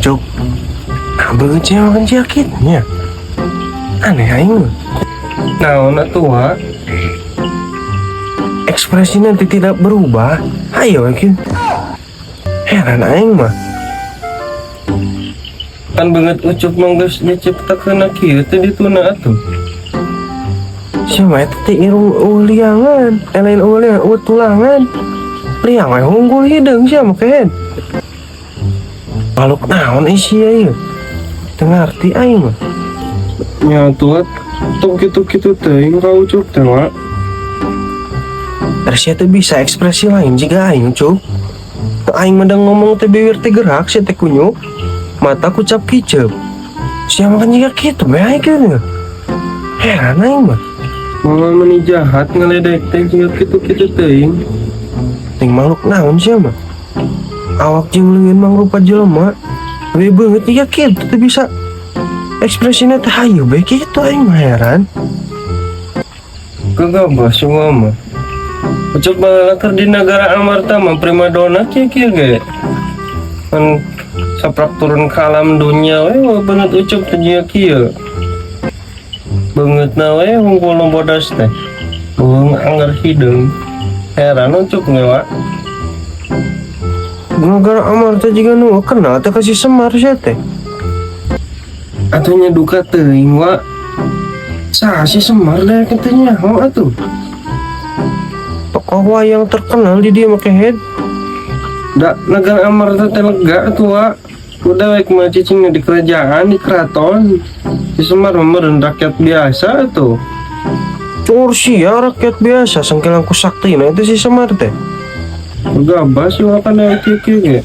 Cuk. Nah, beungeut sia makan nya. Aneh aing mah. Naon atuh, Wa? Ekspresi nanti tidak berubah. Ayo kieu. Heran aing mah. Kan beungeut Ucup mah geus diciptakeun kieu teh dituna atuh. Siapa eta teh irung euweuh liangan, eh lain euweuh liangan, euweuh tulangan. Liang we unggul hideung sia mah kehed. Makhluk naon sia ieu? Teu ngarti aing mah. Nya atuh tong kitu-kitu teuing ka Ucup teh, Wa. Terus sia teh bisa ekspresi lain jiga aing, Cuk. Aing mah ngomong teh bibir teh gerak, sia teh kunyuk. Mata kucap kicep. Sia mah kan jiga kitu be aing kieu. Heran aing mah. Mama meni jahat ngaledek teh jiga kitu-kitu teuing. Ting makhluk naon sia mah? Awak jeung leungeun mangrupa jelema. Lebih beungeut jiga kitu teh bisa ekspresinya teh hayu be kitu, aing mah heran. Gegabah semua mah. Ucup baheula keur di negara Amarta mah primadona kieu kieu ge. Kan saprak turun ke alam dunia we beungeut Ucup teh jiga kieu. Beungeutna we hungkul nu bodas teh. Beung angger hideung. Heran Ucup ge, Wa. Negara Amarta juga nu kenal teh kasih Semar sia teh. Atuh nya duka teuing, Wa. Saha si Semar deh katanya nyaho atuh. Tokoh wayang terkenal di dia make head. Da negara Amarta teh lega atuh, Wa. Udah wek mah cicingna di kerajaan, di keraton. Si Semar mah meureun rakyat biasa atuh. Cur sia rakyat biasa sangkilang ku sakti nah itu si Semar teh. Gabah sih makan yang kieu kieu ge.